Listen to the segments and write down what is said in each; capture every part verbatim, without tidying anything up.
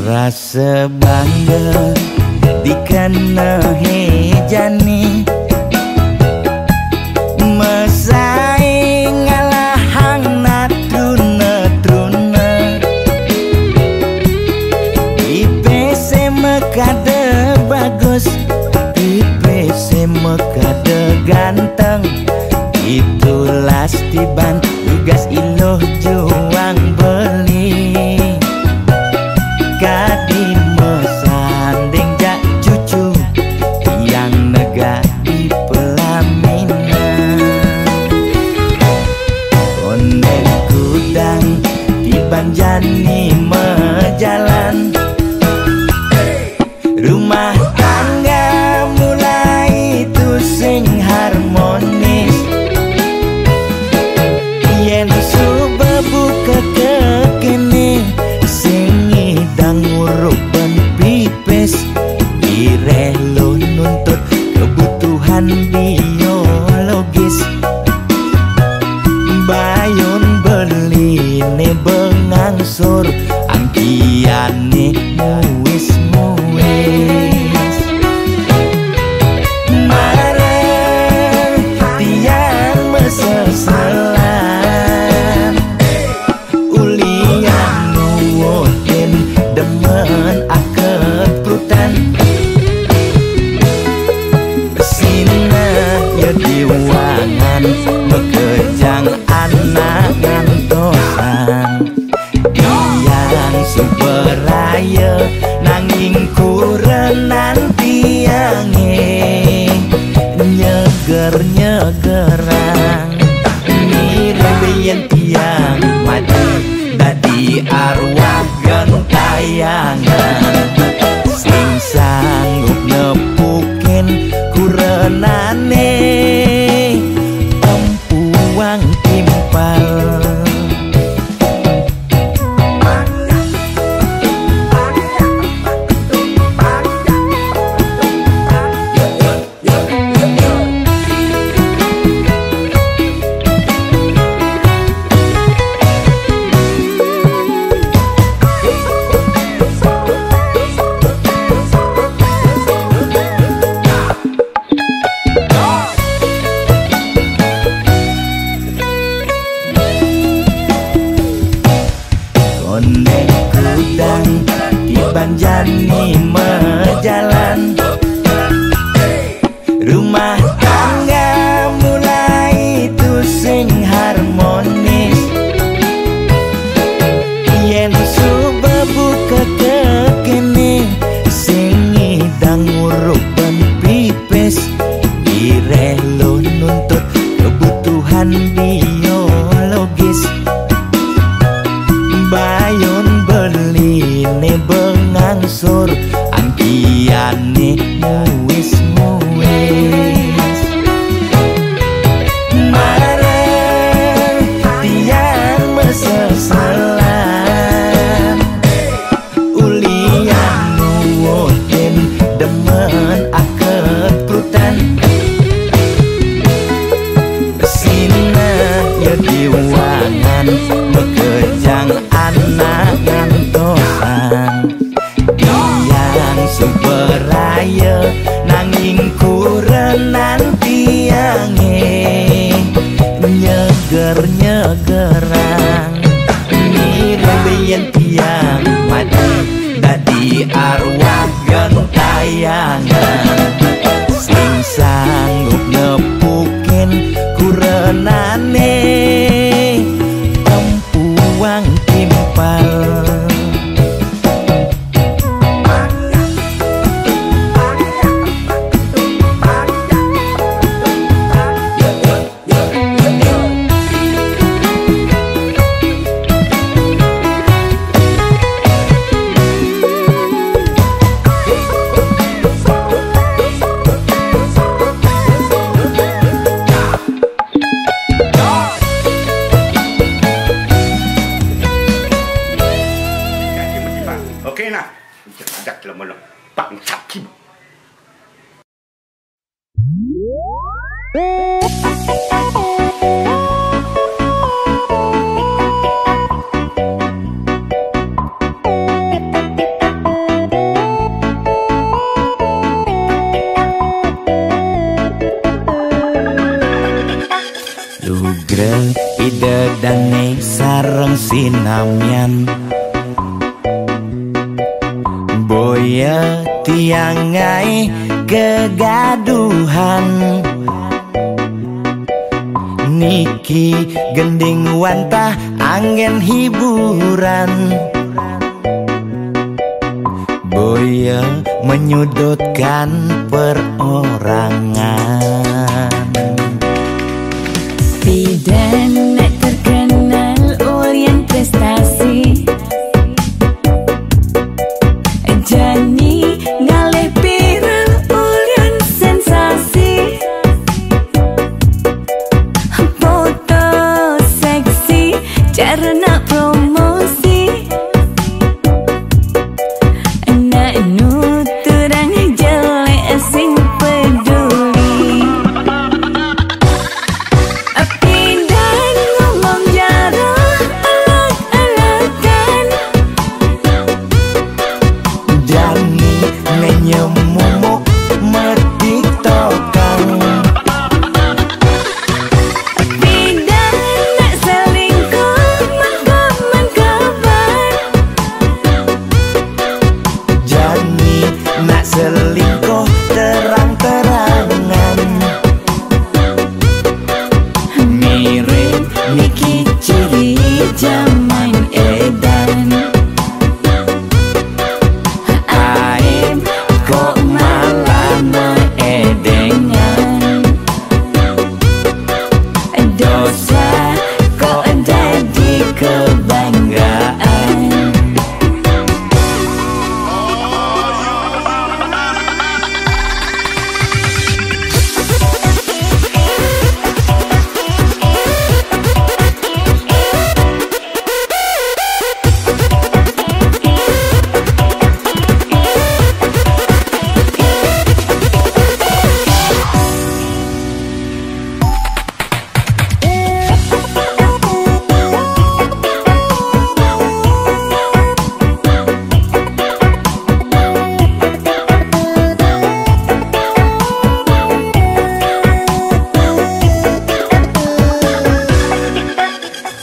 Rasa bangga dikana hejani, mesai ngalahang natruna-truna. Ipese makada bagus, ipese makada ganteng, itulah tiban tugas iluh juang beli. Kadi masanding jak cucu tiang nega di pelaminan. Kondek kudang tiban jani majalan. Rumah tangga mulai tusing harmonis. Yen suba buka kekene, sing ngidang urup ban pipis. Ireh lo nuntut kebutuhan biologis. Bayun beline bengangsur, angkiane muis-muis. Mareh tiang maseselan, ulian nuutin demen akeprutan. Sinah ya di wangan makejang anak ngantosan. Tiang suba raya nanging kurenan tiange nyeger-nyegerang. Mirib yen tiang mati dadi arwah gentayangan, sing sanggup nepukin kurenane empuang timpal. Kondek kudang tiban jani majalan. Rumah tangga mulai tusing harmonis. Yen suba buka kekene, sing ngidang urup ban pipis. Ireh lo nuntut kebutuhan biologis. Bayun beline bengangsur, angkiane muis-muis. Mareh tiang maseselan, ulian nuutin demen akeprutan. Sinah ya di wangan makejang anak ngantosan. Tiang suba raya nanging kurenan tiange nyeger-nyegerang. Mirib yen tiang mati dadi arwah gentayangan, sing sanggup nepukin kurenane empuang timpal. Kena, adat lemah bangsat ki. Lugrep Ida Dane sareng sinamian. Boya tiang ngae kegaduhan. Niki gending wantah anggen hiburan. Boya menyudutkan perorangan. Pidan terkenal ulian prestasi. Jani ngalih viral ulian sensasi. Foto seksi cara nak promosi. Nak nuturang jelek sing peduli. Pidan ngomong jaro elek-elekan. Jani ngenyem mumuk mertiktokan. Pidan nak selingkuh mengko-mengkoban. Jani nak selingkuh terang-terangan. Mirip niki ciri jaman edan. Aib kok malah meedengan. Dosa kok dadi kebanggaan.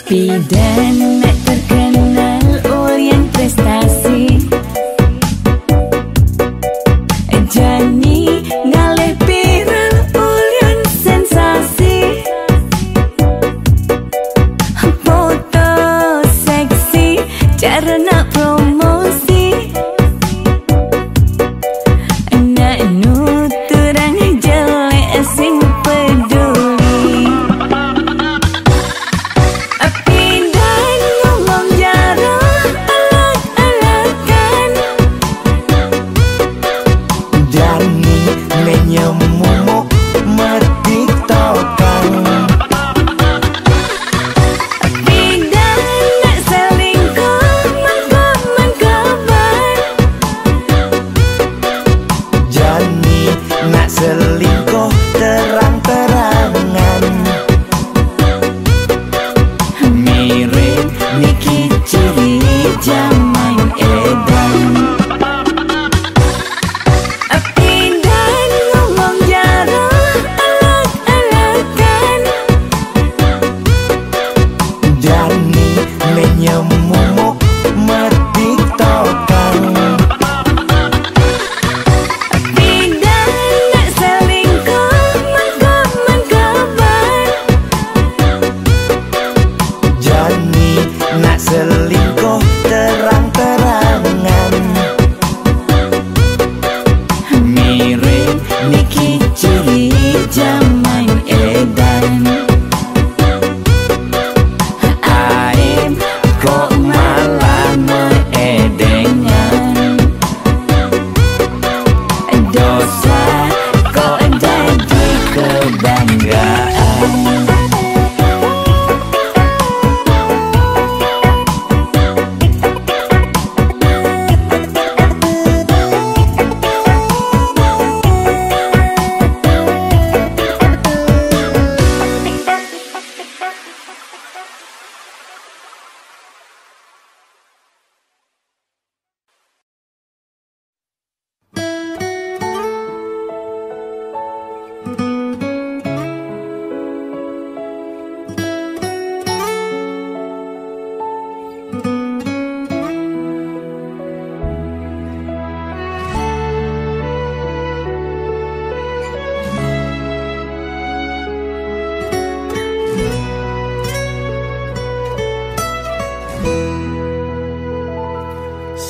Pidan terkenal ulian prestasi. Jani ngalih viral ulian sensasi. Foto seksi cara nak promosi. Nak nuturang jelek sing peduli. Pidan ngomong jaro elek-elekan. Jani ngenyem mumuk mertiktokan. Pidan nak selingkuh mengko-mengkoban.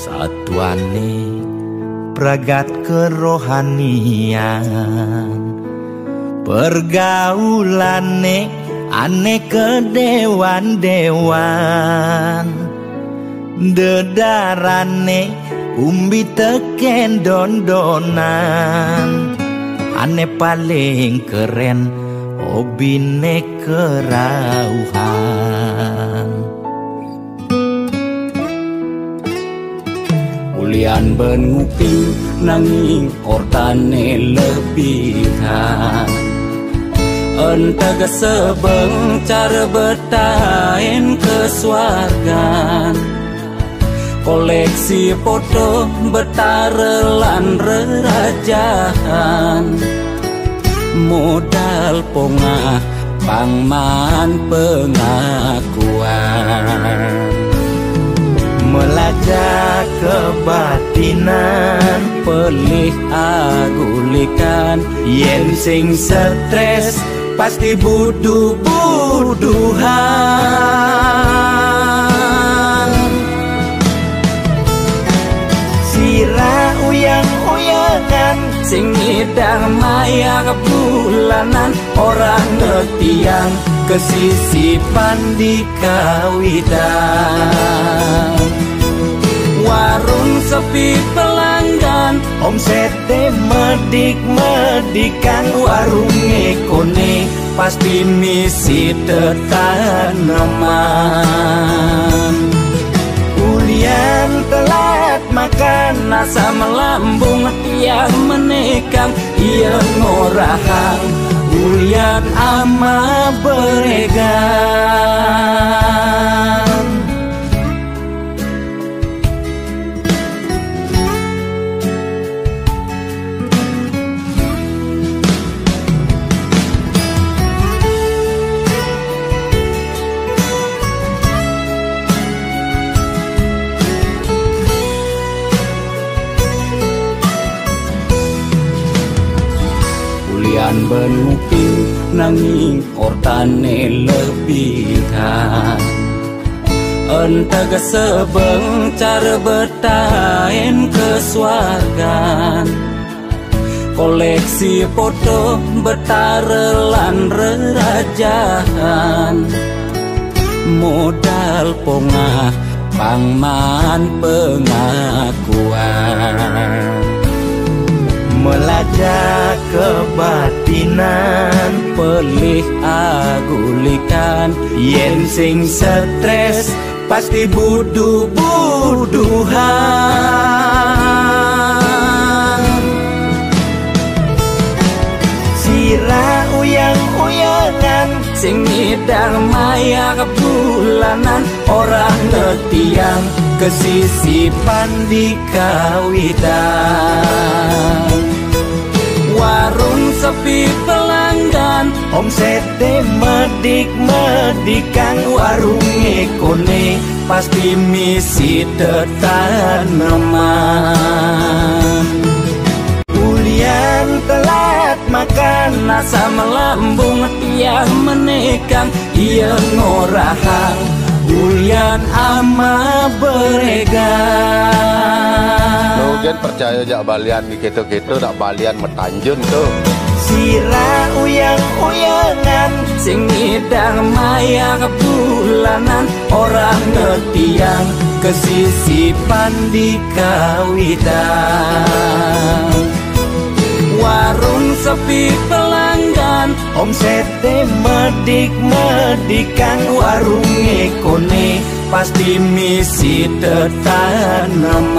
Satuane pragat kerohanian, pergaulane ane kedewan-dewan, dedarane umbi teken dondonan, ane paling keren obine kerauhan. Ulian ben nguping nanging ortane lebihan. Entega sebeng cara betain kesuargan. Koleksi foto betara lan rerajahan. Modal pongah pang maan pengakuan. Melajah kebatinan, pelih agulikan. Yen sing stres pasti buduh-buduhan. Sira uyang-uyangan sing ngidang mayar bulanan, ora ngetiang kesisipan di kawitan. Warung sepi pelanggan, omsete medik-medikan, warunge kone pasti misi tetaneman. Ulian telat makan, asam lambung tiang menekang, iya ngorahang ulian ama beregan. Ulian ben nguping nanging ortane lebihan. Entega sebeng cara betain kesuargan. Koleksi foto betara lan rerajahan. Modal pongah pang maan pengakuan. Melajah kebatinan, pelih agulikan. Yen sing stres pasti buduh-buduhan. Sira uyang-uyangan sing ngidang mayar bulanan, ora ngetiang kesisipan di kawitan. Warung sepi pelanggan, omsete medik-medikan, warunge kone pasti misi tetaneman. Ulian telat makan, asam lambung tiang menekang, iya ngorahang ulian ama beregan. Lo gen percaya jak balian di keto-keto, dak balian metanjun tu. Sira uyang-uyangan sing ngidang mayar bulanan, ora ngetiang kesisipan di kawitan. Warung sepi pelanggan, omsete medik-medikan, warunge kone pasti misi tetaneman.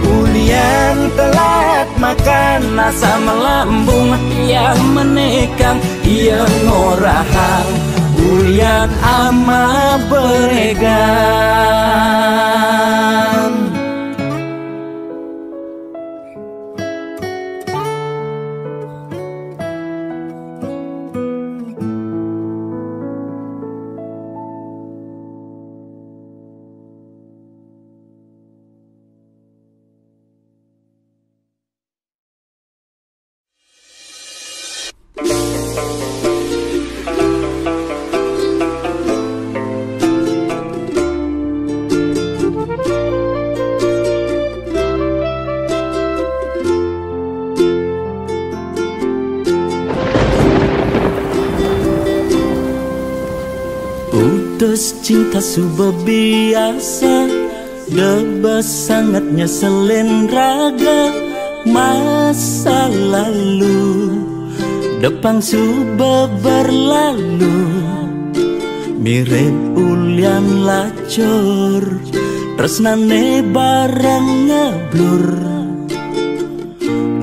Ulian telat makan, asam lambung tiang menekang, iya ngorahang ulian ama beregan. Cinta suba biasa, deba sangat nyeselin raga. Masa lalu depang suba berlalu, mirip ulian lacur, tresnane bareng ngeblur.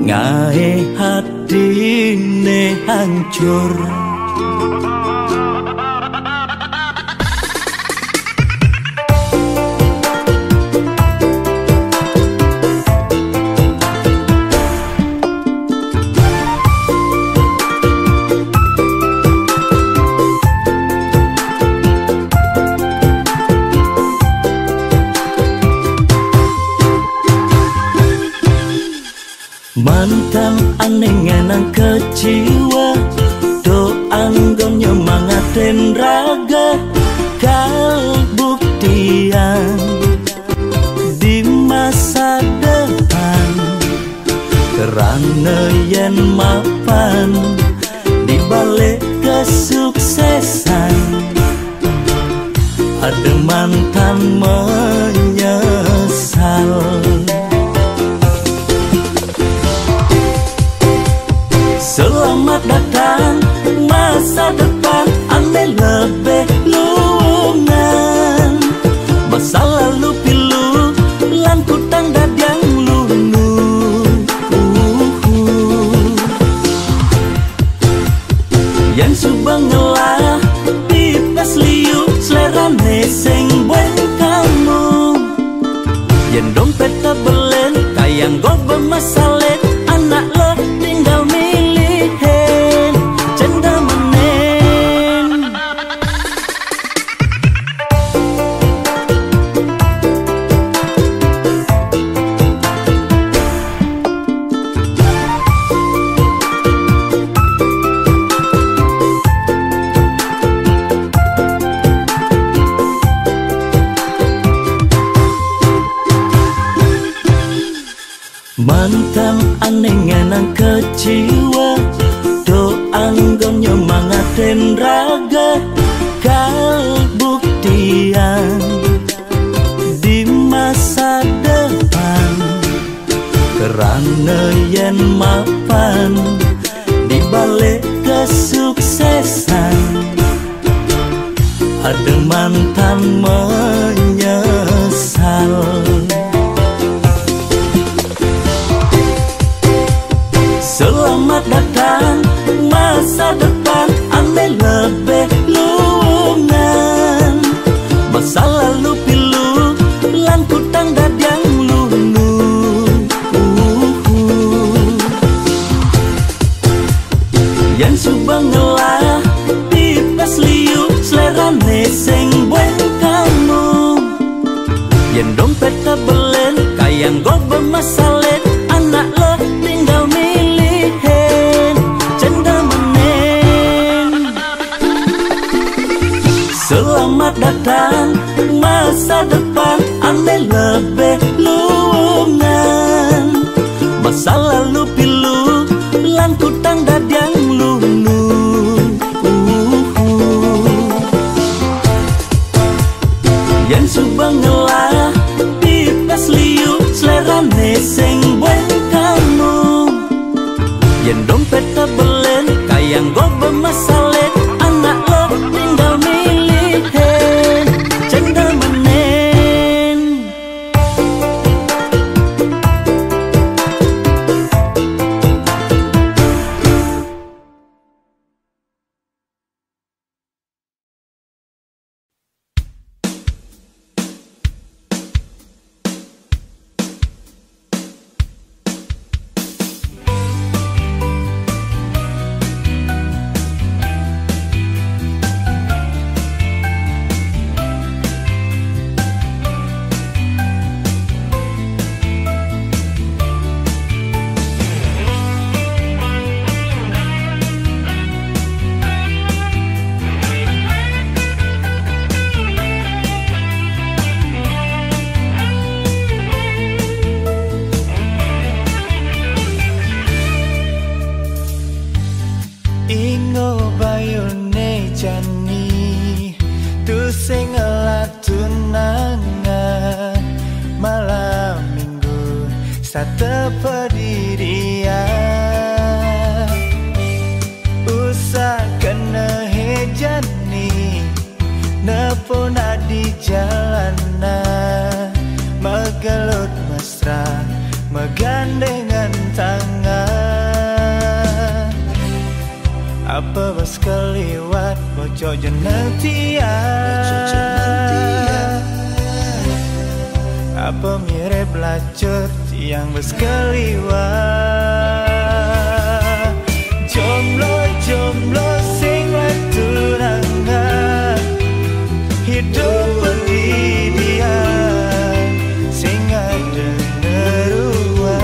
Ngae hatine hancur. Mantan ane ngenang keciwa, do anggo nyemangatin raga, kal buktian di masa depan. Kerana yen mapan di balik kesuksesan, ada mantan menyesal. Selamat datang masa depan ane lebih luungan. Masa lalu pilu lan kutang dadiang lunu. Uhu. Yang suba ngelah pipes liu, selerane sing buen kamu. Yen dompet tebelen, kayang gobe masalet, anak lo tinggal milihin, cendemenen. Mantan ane ngenang keciwa, do anggo nyemangatin raga, kal buktian di masa depan. Kerana yen mapan di balik kesuksesan, ada mantan menyesal. Selamat datang masa depan ane lebih luungan. Masa lalu pilu lan kutang dadiang lunu. Uhu. Yang suba ngelah pipes liu, selerane sing buen kamu. Yen dompet tebelen, kayang gobe masalet, anak lo tinggal milihin, cendemenen. Selamat datang masa depan ane lebih luungan. Masa lalu pilu lan kutang dadiang lunu. Uhu. Yang suba ngelah pipes liu, selerane sing buen kamu. Yen dompet tebelen, kayang gobe masalet, anak lo tinggal milihin, cendemenen. Tepedi dia, usah kena hejani, nepona di jalanan, megelut mesra, megandengan tangan. Apa bas keliwat bocok jeneng tia? Apa mirip lacur tiang bas keliwat? Jomblo-jomblo sing tunangan, hidup pendidian sing ada neruan.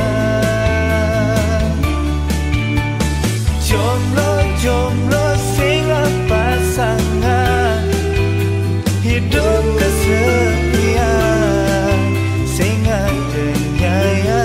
Jomblo-jomblo sing pasangan, hidup kesepian sing ada nyayangan.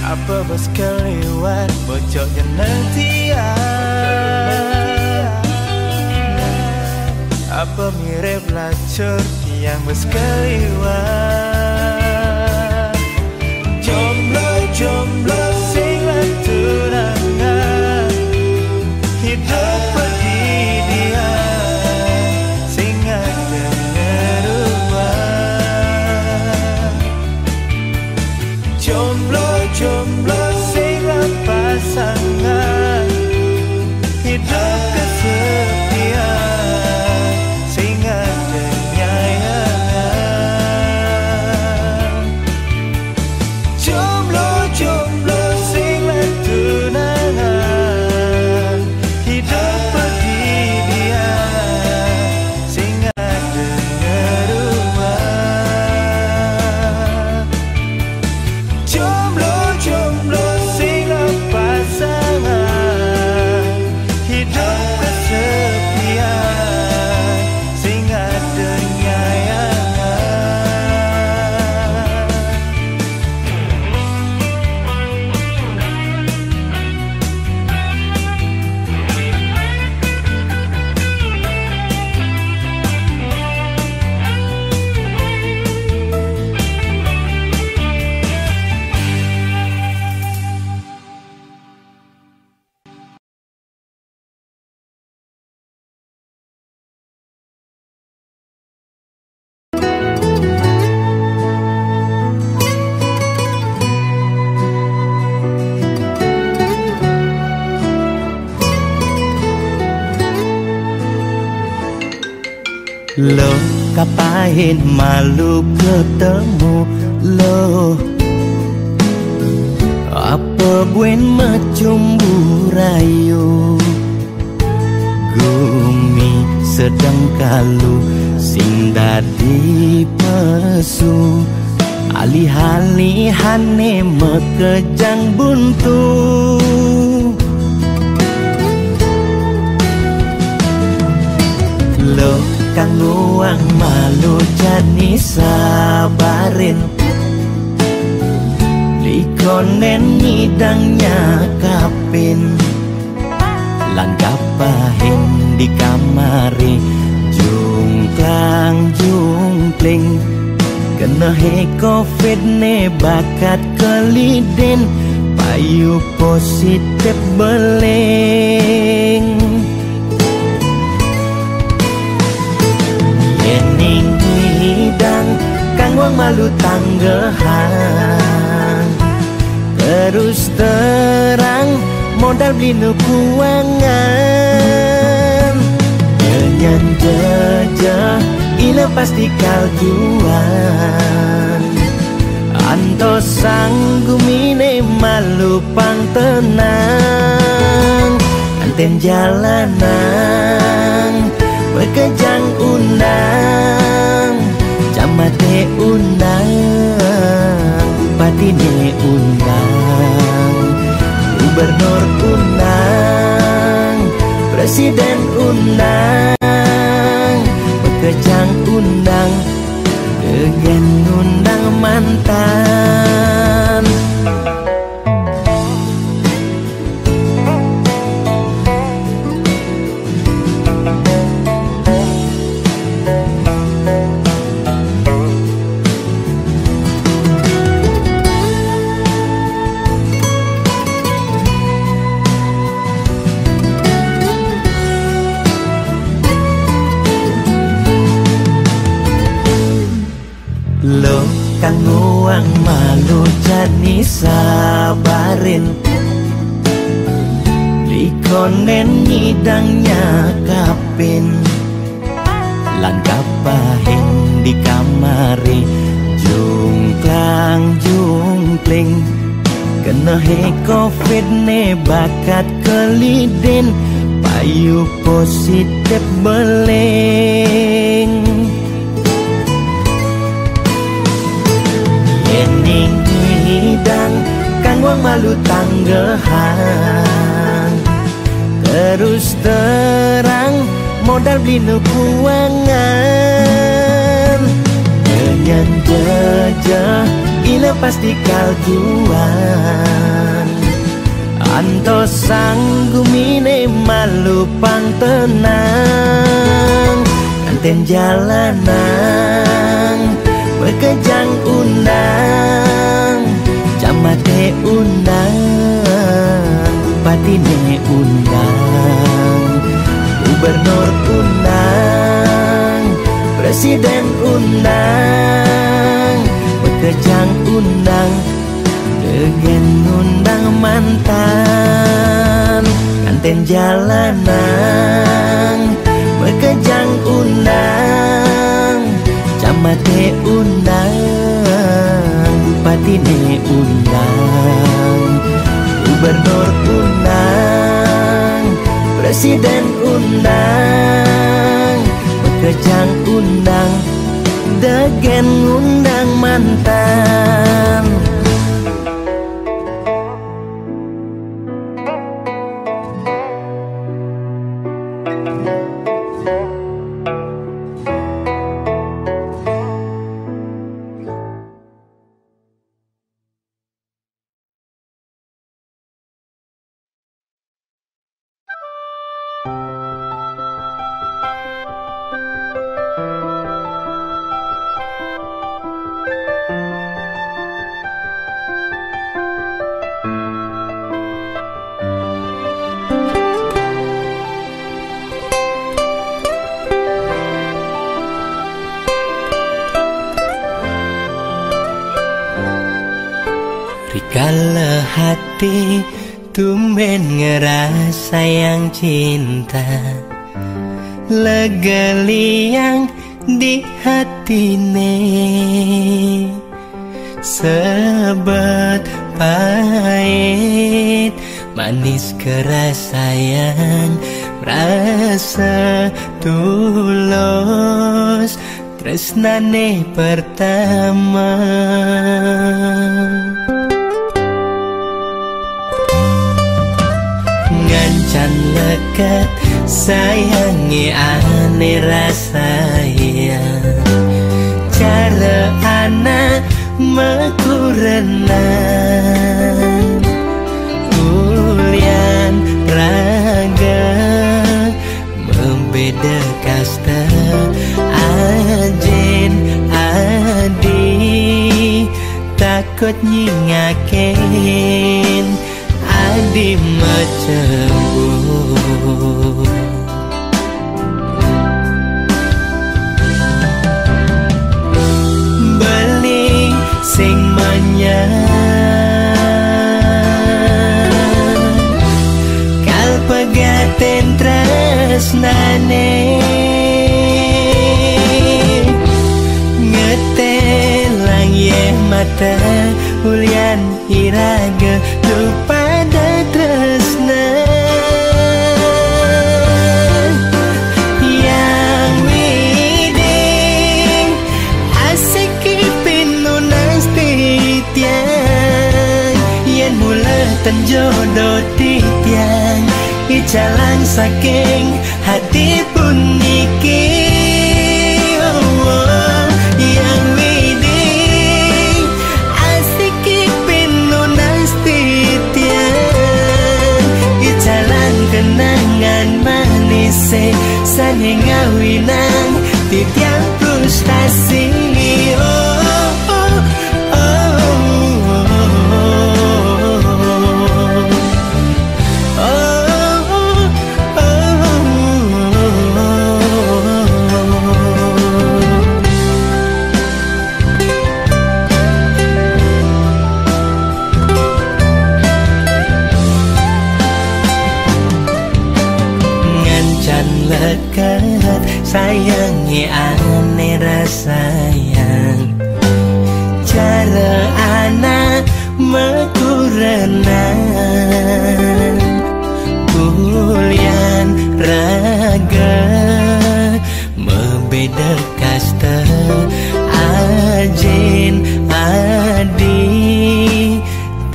Apa bas keliwat bocok jeneng tia? Apa mirip lacur tiang bas keliwat? Jomblo-jomblo sing tunangan, hidup pendidian sing ada neruan. Jomblo-jomblo sing pasangan, hidup kesepian sing ada nyayangan. Jomblo-jomblo sing tunangan, hidup pendidian sing ada neruan. Jomblo-jomblo sing pasangan, hidup kesepian sing ada nyayangan. Lo kapahin malu ketemu lo, apa buen mecumbu rayu? Gumi sedang kalu sing dadi pesu, alih-alihane mekejang buntu. Lo kang nguang malu jani sabarin, likonen ngidang nyakapin. Lan kapahin di kamare jungklang jungkling, kenehe covid ne bakat keliden, payu positif beling. Yening ngidang kang nguang malu tanggehan, terus terang modal beli nu kuangan. Nyen jejeh ila pasti kaljuan, antos sang gumine malu pang tenang. Anten jalanan mekejang undang, Kang nguang malu jani sabarin, likonen ngidang nyakapin. Lan kapahin di kamari, jungklang jungkling. Kena he covid ne bakat kelidin, payu positif beling. Yening ngidang kang nguang malu tanggehan. Terus terang, modal beli nu kuangan. Dengan jejeh, ila pasti kaljuan. Antos sang gumine malu pang tenang. Anten jalanang, bekejang undang. Camate undang, bupatine undang, gubernur undang, presiden undang, bekejang undang, degen undang mantan. Anten jalanang, bekejang undang, camate undang, bupatine undang, gubernur undang, presiden undang, bekejang undang, degen undang mantan. Rikala hati tumben ngerasayang cinta, lega liang di hatine. Sebet pait manis kerasayan, merasa tulus tresnane pertama. Ngancan leket sayange ane rasayang, cara anak mekurenan, ulian raga membeda kasta, ajin adi takut nyingakin adi macebur. Beli sing manyang kal pegaten tresnane, ngetelang ye mata ulian iraga tu pada tresna. Yang Widi, asiki pinunang titiang, yen mula ten jodoh titiang, icalang saking hati puniki. Oh, oh, Yang Widi, asiki pinunas titiang, icalang kenangan manise sane ngawinang titiang frustasi. Oh, oh, oh, oh, oh. Sayang ye ane rasayang, cara anak mekurenan. Kulian raga mebeda kaste, ajin adi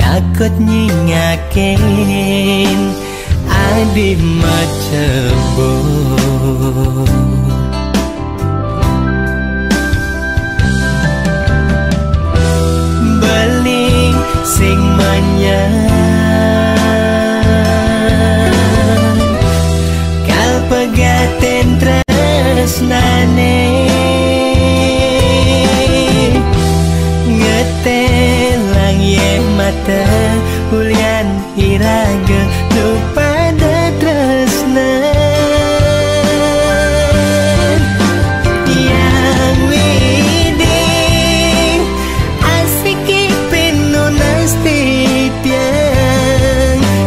takut nyingakin adi macebo. Beling sing manyang kal pegaten tresnane, ngetelang ye mata ulian iraga tu pada tresna. Yang Widi asiki pinunas titiang,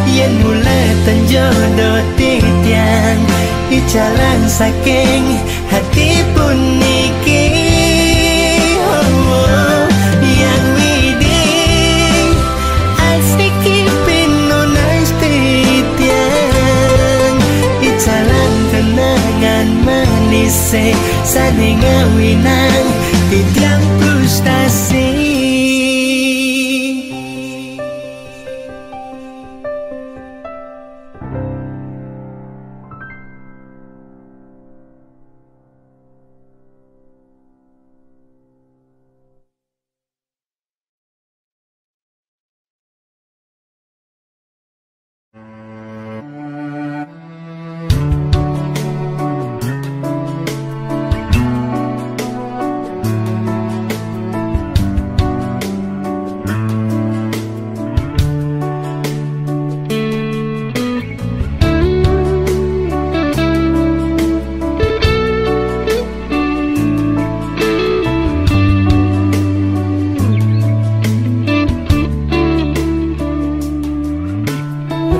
yen mula tenjodo titiang, icalan saking hati puniki. Oh, Yang Widi asiki pinunas titiang, icalan kenangan manise sane ngawinang titiang frustasi.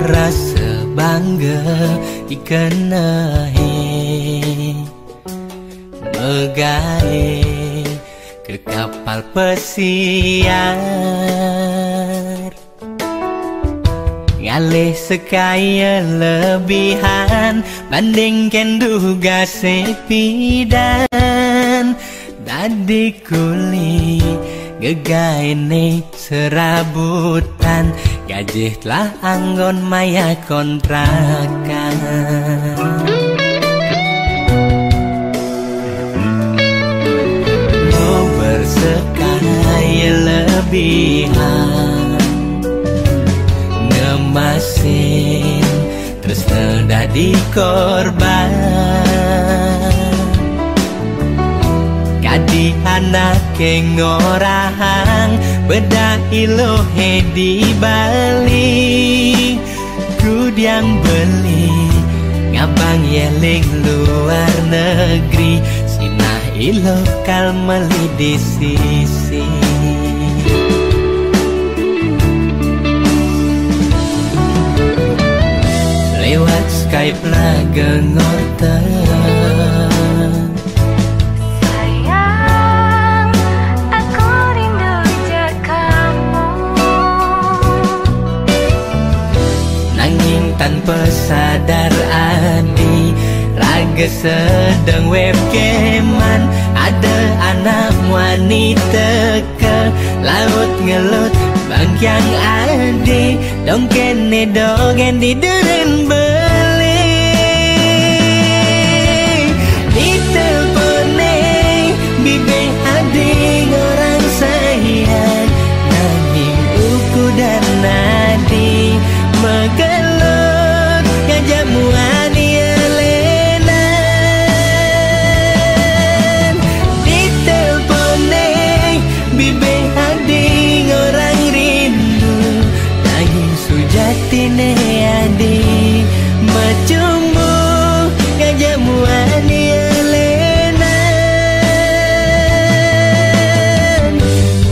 Rasa bangga ikenahe megae ke kapal pesiar. Ngalih sekaya lebihan banding kenduga sepidan. Dadi kuli gegaene serabutan, gajih telah anggon maya kontrakan. Lo bersekaya lebihan ngemasin terus dadi korban. Kadi anake ngorahang bedah ilohe di Bali. Kudiang beli ngabang yeling luar negeri, sinah ilo kal meli di sisi. Lewat Skype lah gengorten. Sayang, aku rindu je kamu. Nanging tanpa sadar adi, raga sedeng webcaman. Ada anak wanita ke laut ngelut bangkiang adi. Dong kene dogen di deren beli. Ditelepone bibih adi orang sayang, nanging uku dan adi megelut ngajak muani elenan. Ditelepone bibih adi orang rindu, nanging sujatine adi macumbu ngajak muani elenan.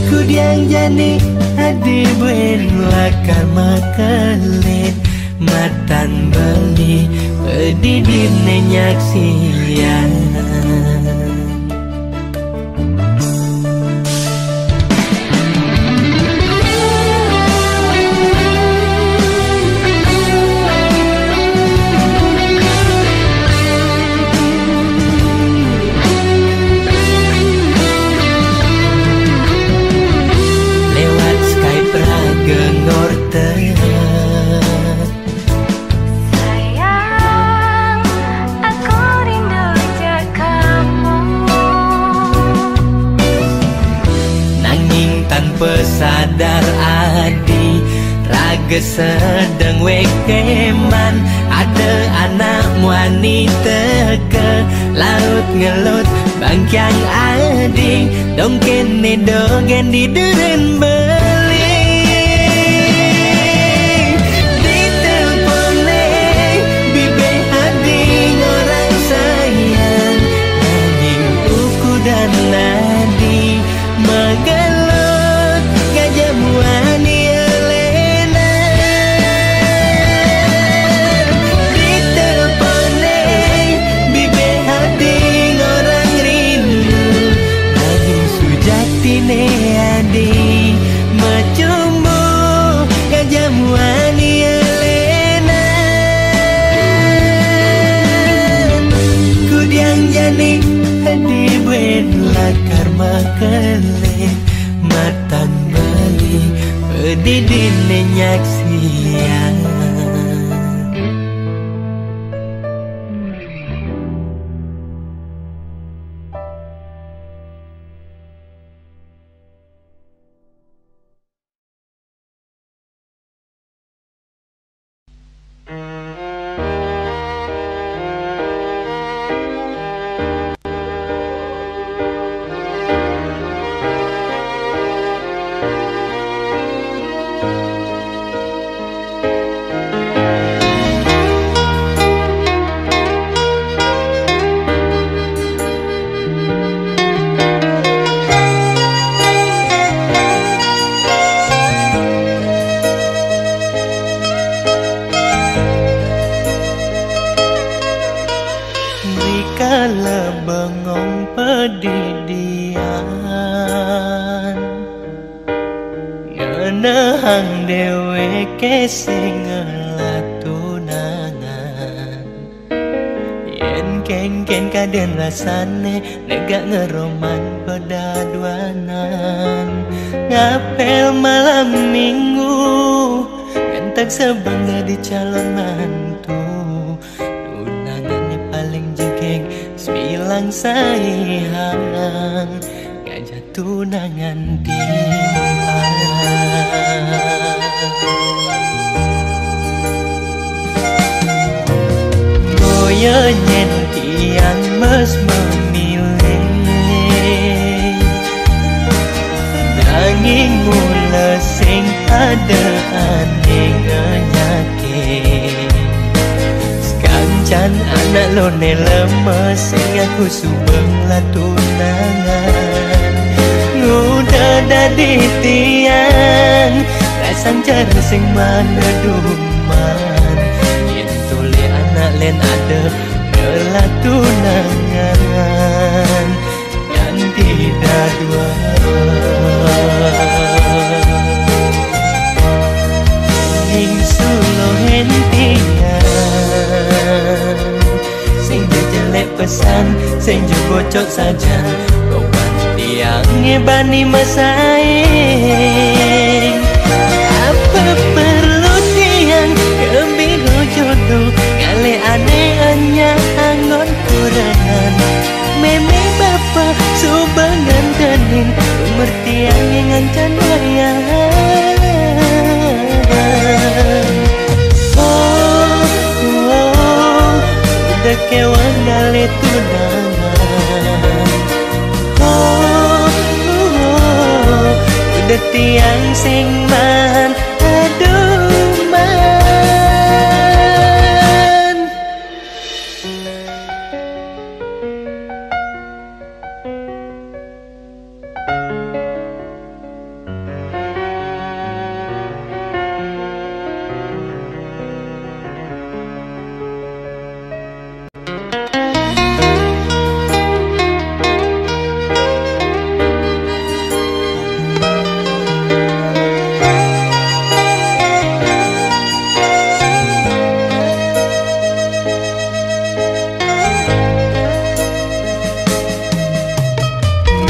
Kudiang jani adi buen lakar makelin, matan beli pedidine nyaksian. Pesadar adi, raga sedeng wekeman. Ada anak muani teka laut ngelut bangkiang adi. Dongken ne dogen di duren beli. Ditelepone bibe adi orang sayang, nanging ukudan adi magelot gajah muani elena. Ditelepone bibe adi orang rindu, nanging sujatine adi macumbu gajah muani elena. Kudiang jani adi buen lakar makele matan bali pedidin nyaksian. Dikala bengong pedidian, ngenehang deweke sing ngelah tunangan. Yen kengken kaden rasane negak ngeroman pedaduanan. Ngapel malam minggu, ngentek sebeng dadi calon mantu. Tunangane paling jegeg, sebilang saihang. Ngajak tunangan timpang. Boya nyen tiang mes memilih, nanging mula sing ada ane nganyake. Sekancan anak lone lemes sing aku subeng lah tunangan. Nguda dadi tiang, rasang cara sing mana duman. Yen tole anak len ada ngelah tunangan. Nganti dadua ning sulo hentian. Sing jejelek pesan, sing jebocok saja. Kawan tiang ngebani masaing. Apa perlu tiang kebiro jodoh, kale ane anya anggon kurangan. Meme bapa subangan tening, umur tiang ngancan wayah. Oh, oh, oh, udah kewang gale tunangan. Oh, oh, oh, udah tiang sing man, aduh man.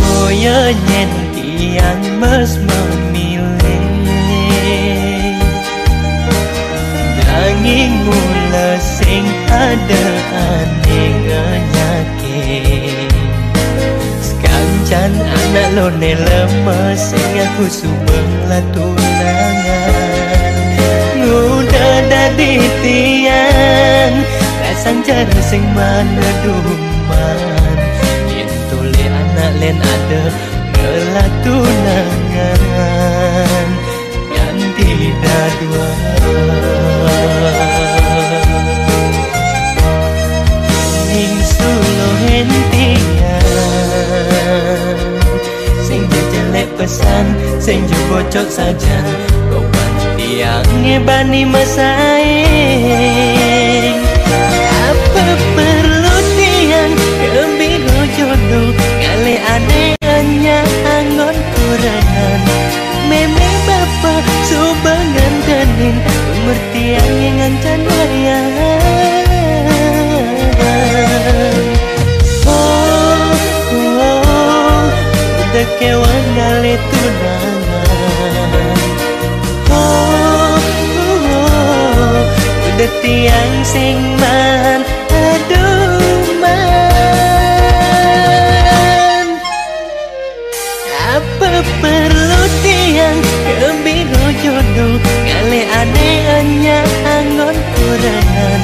Boya nyen tiang mes memilih, nanging mula sing ada ane nganyake. Sekancan Nak lone lemes sing aku subeng latunangan. Nguda dadi tiang, rasang cara sing maneduman. Yen tole anak len ada ngelatunangan. Nganti dadua ning sulo hentian. Sing jelek pesan, sing bocok saja. Kopan tiang ngebani masaing. Apa perlu tiang kembiro jodoh? Kali aneh hanya anggon kurangan. Meme bapa subangan dening, umur tiang ngancan wayang. Oh, oh, oh, udah kewang kali tunangan. Oh, oh, oh, udah tiang sing man aduman. Apa perlu tiang kembiro jodoh? Kali aneh hanya anggon kurangan.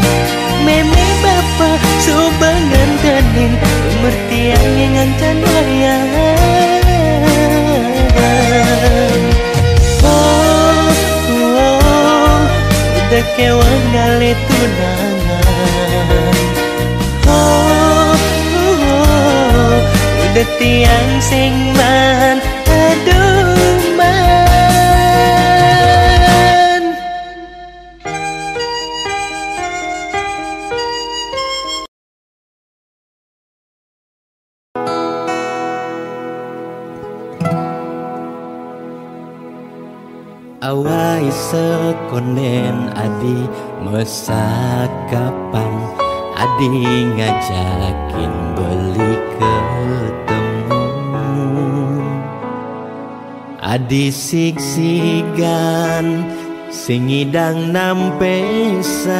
Meme bapa subangan dening, umur tiang ngancan wayang. Oh, oh, oh, udah kewang kali tunangan. Oh, oh, oh, udah tiang sing man aduman. Awai sekonden adi mesakapan, adi ngajakin beli ketemu. Adi siksigan sing ngidang nampesang,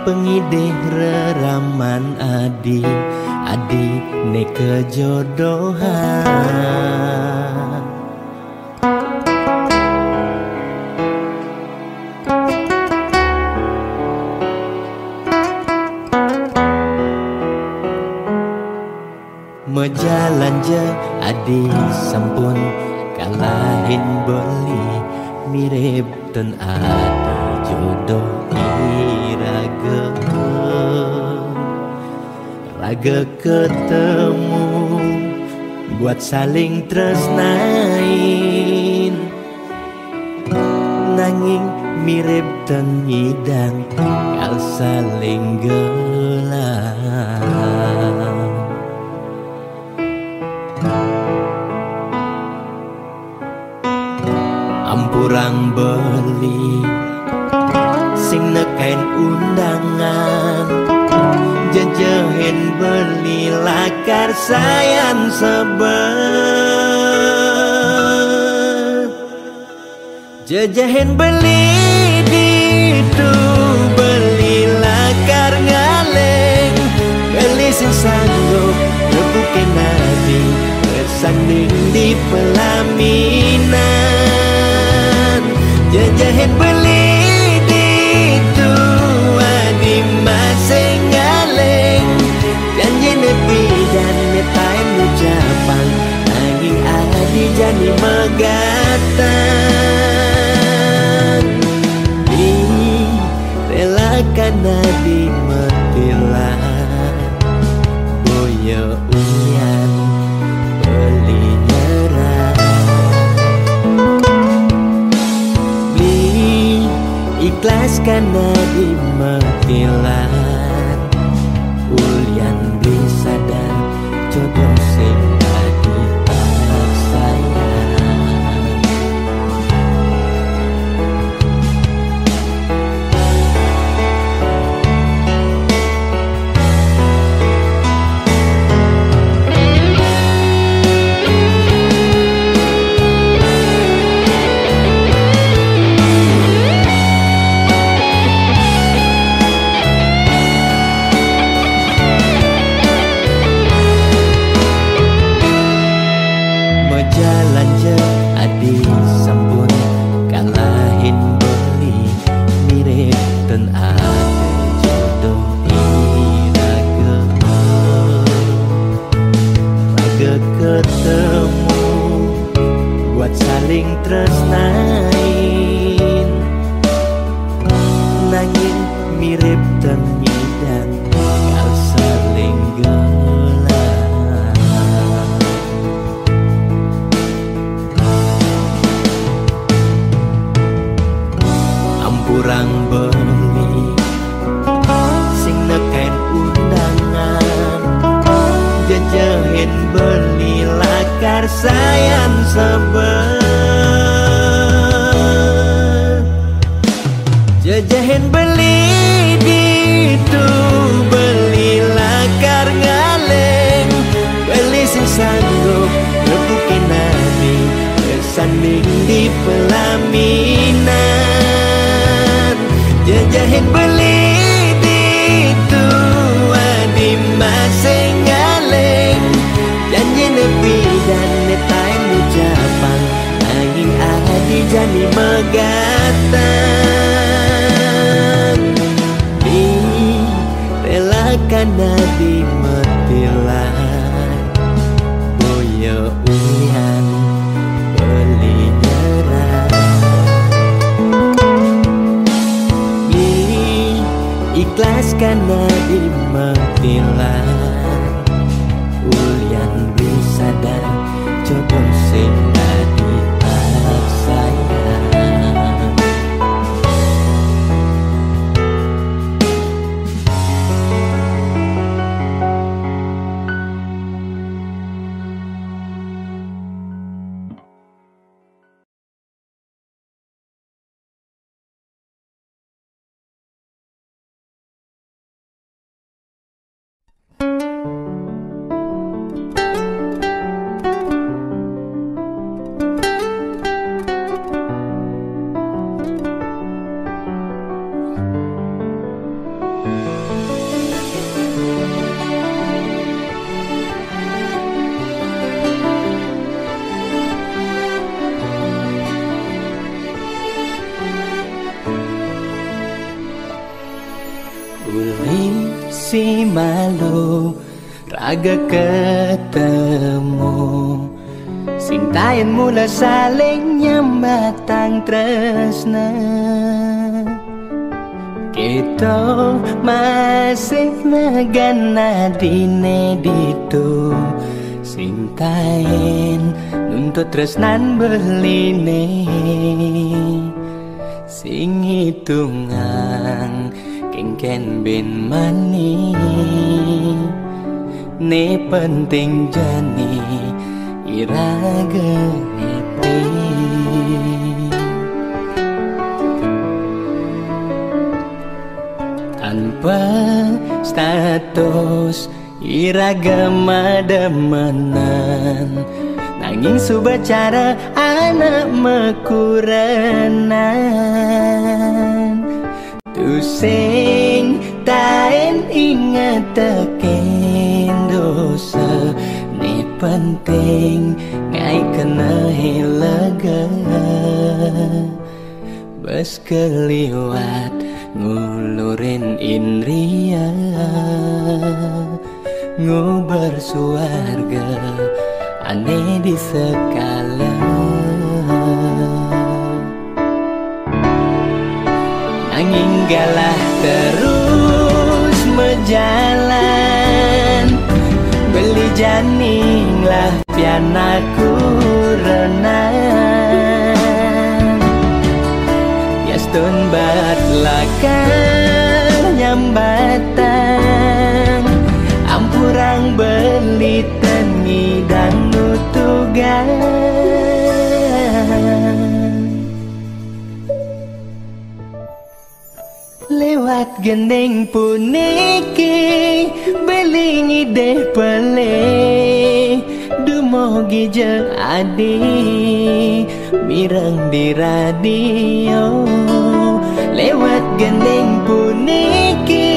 pengidih reraman adi, adi ne kejodohan. Mejalan je adi sampun kalahin beli, mirip ten adi jodoh iraga. Raga ketemu buat saling tresnain. Nanging mirip ten ngidang kal saling gelah. Ampurang beli sing nekain undangan, jejehin beli lakar sayan sebet. Jejehin beli ditu, beli lakar ngaleng, beli sing sanggup rebukin adi, bersanding di pelaminan. Jejehin beli ditu, adi masing ngaleng, janjine bidan metain ucapan, nanging adi jani megatang. Ih, relakan adi metilah, boya uyan beli nyerah. Beli ikhlaskan adi metilah, ulian beli sadar jodoh sing adi paksayang. Sayan sebet. Jejahin beli ditu, beli lakar ngaleng, beli sing sanggup nepukin adi, bersanding di pelaminan. Jejahin beli ditu, adi masih ngaleng, janji nepi dan netain ucapan, angin adi jani megatang. Di relakan adi metilah, boyo uyan beli nyerah. Di ikhlaskan adi metilah, ulian bisa dan jodoh sing adi paksaya. Ulih si malu raga ketemu, sing taen mula saling nyambatang tresna. Kita masih negana dine ditu, sing taen nuntut tresnan beline. Sing hitungan kengken ben mani, ne penting jani iraga happy. Tanpa status iraga mademenan, nanging suba cara anak mekurenan. Tusing taen ingetake dosa, ne penting ngae kena lega. Bes keliwat ngulurin indria, nguber suarga ane di sekala. Nanging galah terus mejalan, beli janing lah pianaku renang. Yastun bat lakar nyambatang, ampurang beli ten ngidang nutugang. Lewat gending puniki, beli ngidih pelih, dumogi ja adi mireng di radio. Lewat gending puniki,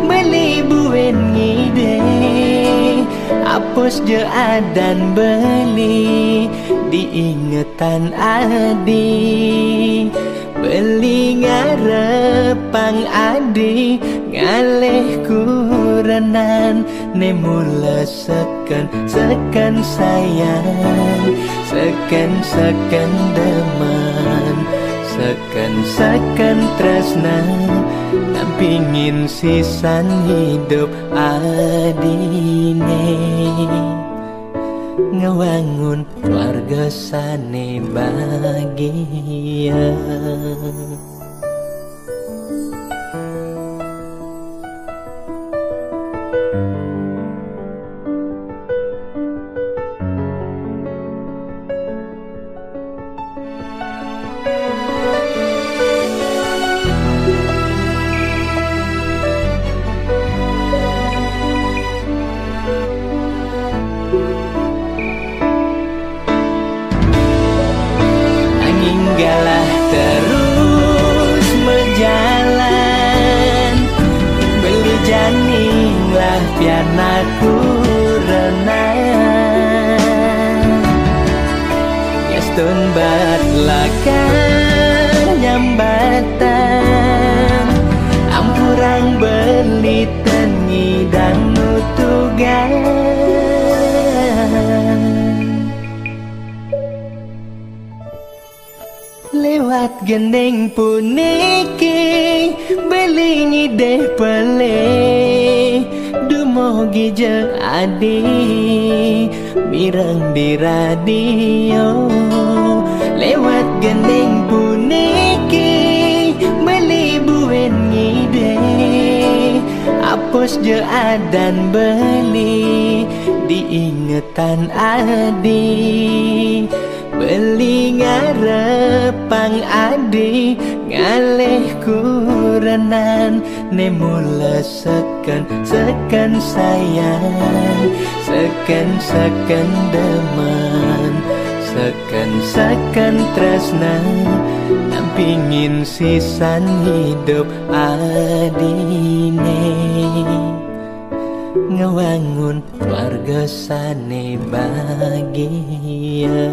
beli buin ngidih, apus ja adan beli diingetan adi. Beli ngarepang adi ngalih kurenan, ne mula seken-seken sayang, seken-seken demen, seken-seken tresna, nampingin sisan hidup adine, ngewangun keluarga sane bahagia. Pian aku renang, yastun bat lakar nyambatan, ampurang beli tengidang nutugan. Lewat gending puniki, beli ngidih pelih, dumugi ja adi, mireng di radio. Lewat gending puniki, beli buin ngidih, apus ja adan beli, diingetan adi. Beli ngarepang adi, ngalih kurenan, ne mula seken, seken sayang, seken, seken demen, seken, seken tresna, nampingin sisan hidup adine, ngewangun keluarga sane bahagia.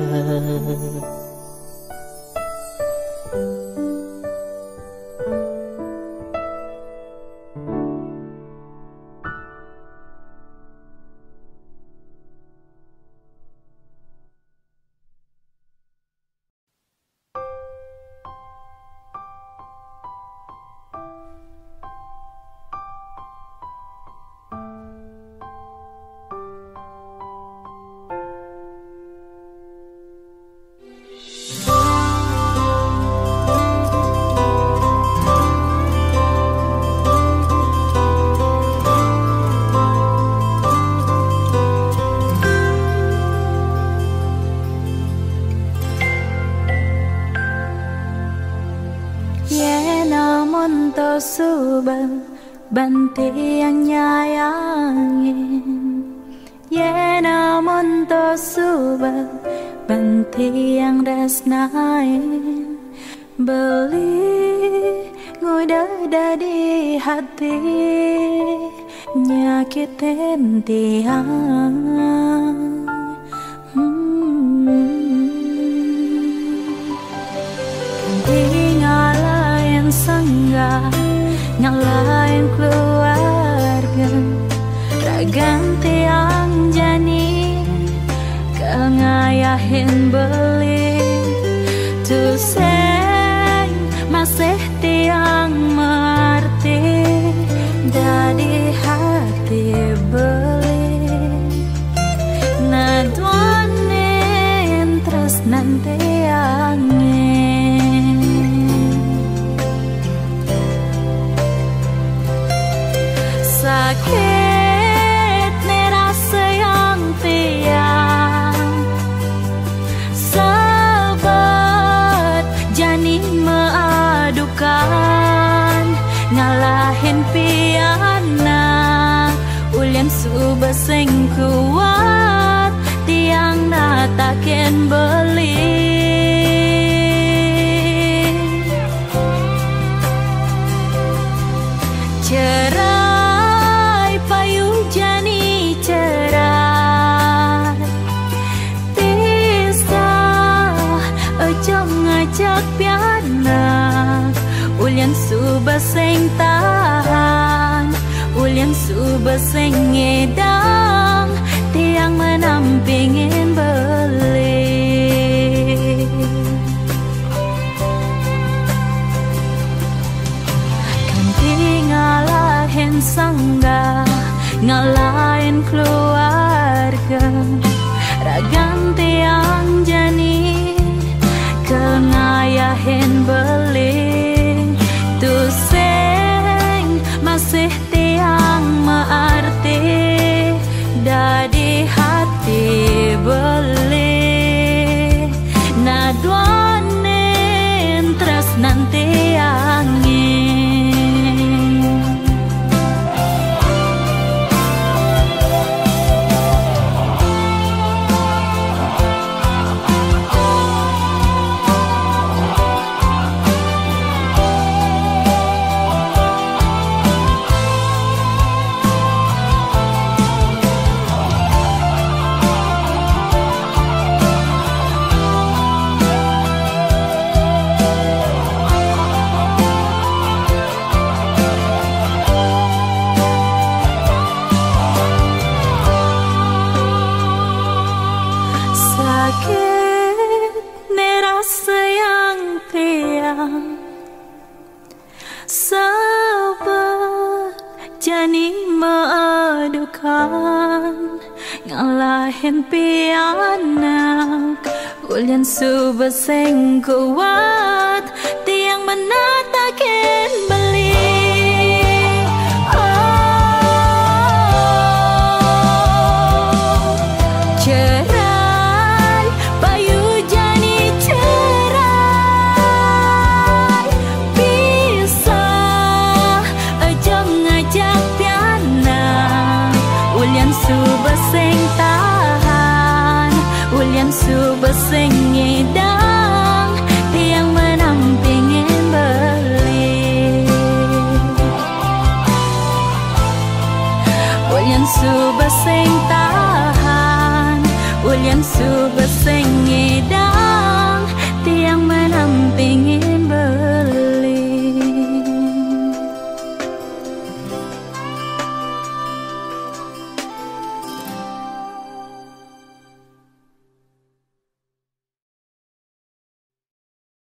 Yen amun to suba ban tiang nyayangin, yen amun to suba ban tiang tresnain, beli ngudah dadi hati nyakitin tiang. Hmm. Kanti ngalahin sangga, ngalahin keluarga, ragan tiang jani ka ngayahin beli. Tusing masih tiang maarti dadi hati beli. Naduanin tresnan tiange. Sakit ne rasayang tiang. Sabat jani maadukan, ngalahin pianak, ulin suba sing kuat, tiang natakin beli. Cerai payu jani cerai, pisah aja ngajak pianak. Ulin suba sing tahan, ulin suba sing ngidang, tiang manampingin beli. Kanti ngalahin sangga, ngalahin keluarga, ragan tiang jani ka ngayahin beli. Tusing masih tiang maarti dadi hati beli. Naduanin tresnan tiange. Ni maadukan ngalahin pianak, ulyan suba sing kuat, tiang manatakin beli. Oh, cerai, payu jani cerai, pisah, ejong ngajak pianak, ulyan suba sing tahan, ulyan suba sing ngidang, tiang manampingin beli. Ulyan suba sing tahan, ulyan suba sing ngidang, tiang manampingin